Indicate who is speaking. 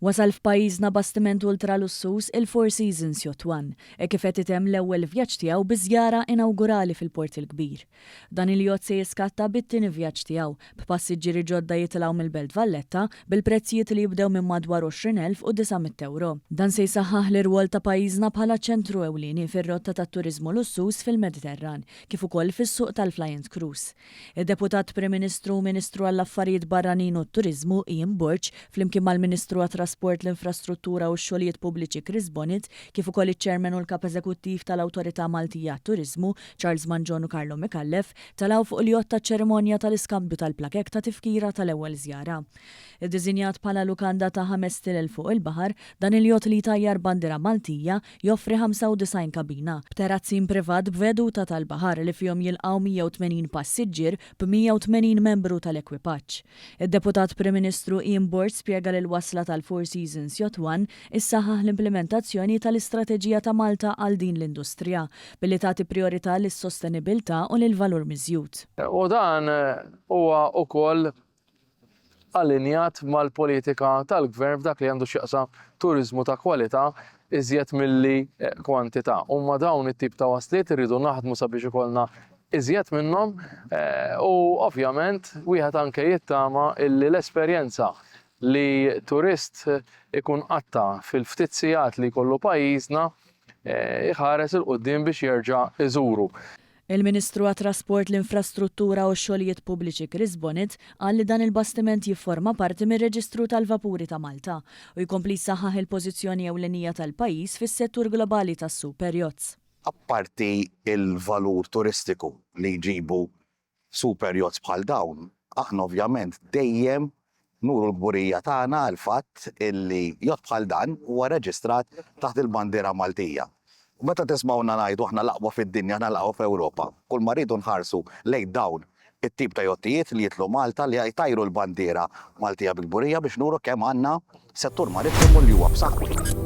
Speaker 1: Wasal f'pajjiżna bastiment ultralussuż il-Four Seasons Yacht One, hekk kif qed itemm l-ewwel vjaġġ tiegħu bi żjara inawgurali fil-Port il-Kbir. Dan il-jott se jiskatta bit-tieni vjaġġ tiegħu, b'passiġġieri ġodda jitilgħu mill-Belt Valletta bil-prezzijiet li jibdew minn madwar 20,900 ewro. Dan se jsaħħaħ l-irwol ta' pajjiżna bħala ċentru ewlieni fir-rotta tat-turiżmu lussuż fil-Mediterran, kif ukoll fis-suq tal-fly-and cruise. Id-Deputat Prim Ministru u Ministru għall-Affarijiet Barranin u t-Turiżmu, Ian Borg, flimkien mal-Ministru għat-Trasport, l-Infrastruttura u x-Xogħlijiet Pubbliċi Chris Bonett, kif ukoll iċ-Chairman u l-Kap Eżekuttiv tal-Awtorità Maltija għat-Turiżmu, Charles Mangion u Carlo Micallef, telgħu fuq il-jott għaċ-ċerimonja tal-iskambju tal-plakek ta' tifkira tal-ewwel żjara. Iddiżinjat bħala lukanda ta' 5,000 fuq il-baħar, dan il-jott li jtajjar bandiera Maltija Joffri 95 kabina, b'terazzin privat b'veduta tal-baħar li fihom jilqgħu 180 passiġġier b'180 membru tal-ekwipaġġ. Id-Deputat Prim Ministru Ian Borg spjega li l-wasla tal-Four Seasons Yacht One issaħħaħ l-implimentazzjoni tal-istrateġija ta' Malta għal din l-industrija, billi tagħti prijorità lis-sostenibilità u lill-valur miżjud.
Speaker 2: U dan huwa wkoll allinjat mal-politika tal-Gvern f'dak li għandu x'jaqsam turiżmu ta' kwalità iżjed milli kwantità. Huma dawn it-tip ta' wasliet irridu naħdmu sabiex ikollna iżjed minnhom u ovvjament wieħed anke jittama illi l-esperjenza li turist ikun qatta' fil-ftit sigħat li jkollu pajjiżna jħares 'il quddiem biex jerġa' jżuru.
Speaker 1: Il-Ministru għat-Trasport, l-Infrastruttura u x-Xogħlijiet Pubbliċi Chris Bonett qal li dan il-bastiment jifforma parti mir-Reġistru tal-Vapuri ta' Malta u jkompli jsaħħaħ il-pożizzjoni ewlenija tal-pajjiż fis-settur globali tas-superyachts.
Speaker 3: Apparti l-valur turistiku li jġibu superyachts bħal dawn, aħna ovvjament dejjem nuru l-kburija tagħna għall-fatt illi jott bħal dan huwa reġistrat taħt il-bandiera Maltija. U meta tismgħuna ngħidu aħna l-aqwa fid-dinja, aħna l-aqwa f'Ewropa, kull ma rridu nħarsu lejn dawn it-tip ta' jottijiet li jidħlu Malta li jtajru l-bandiera Maltija bi kburija biex nuru kemm għandna settur marittimu li huwa b'saħħtu.